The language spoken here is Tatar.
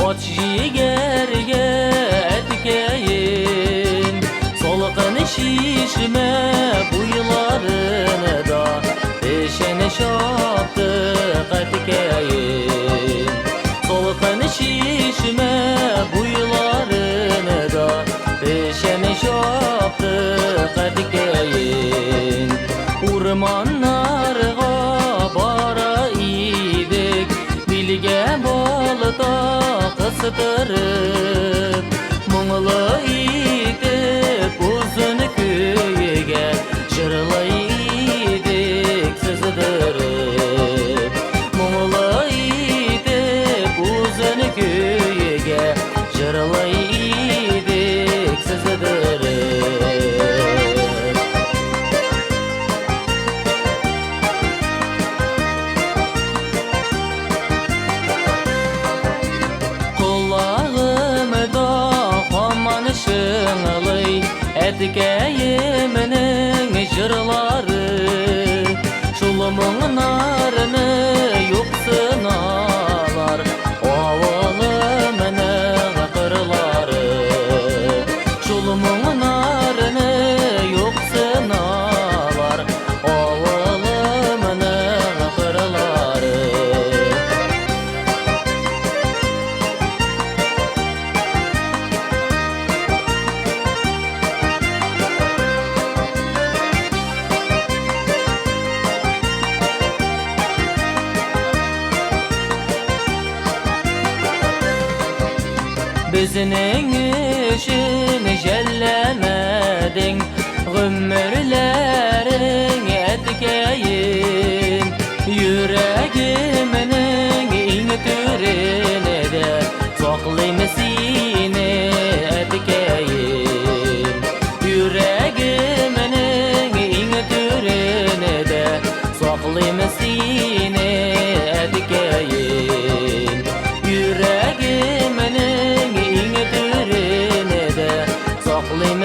Ат җигәргә әткәем. Салкын чишмә буйларында печән чаптык, әткәем. Салкын чишмә буйларында печән чаптык, әткәем. Урманнарга бара идек, билгә балта кыстырып, моңлы итеп озын көйгә җырлый идек сыздырып. Моңлы итеп озын көйгә җырлый идек сыздырып. Колагымда һаман чыңлый әткәемнең җырлары. Шул моңнарны юксыналар авылымның кырлары. Шул моңнарны юксыналар авылымның кырлары. Безнең өчен жәлләмәдең гомерләрең, әткәем. Йөрәгемнең иң түрендә саклыйм сине, әткәем. Йөрәгемнең иң түрендә саклыйм сине, әткәем. Йөрәгемнең иң түрендә саклыйм.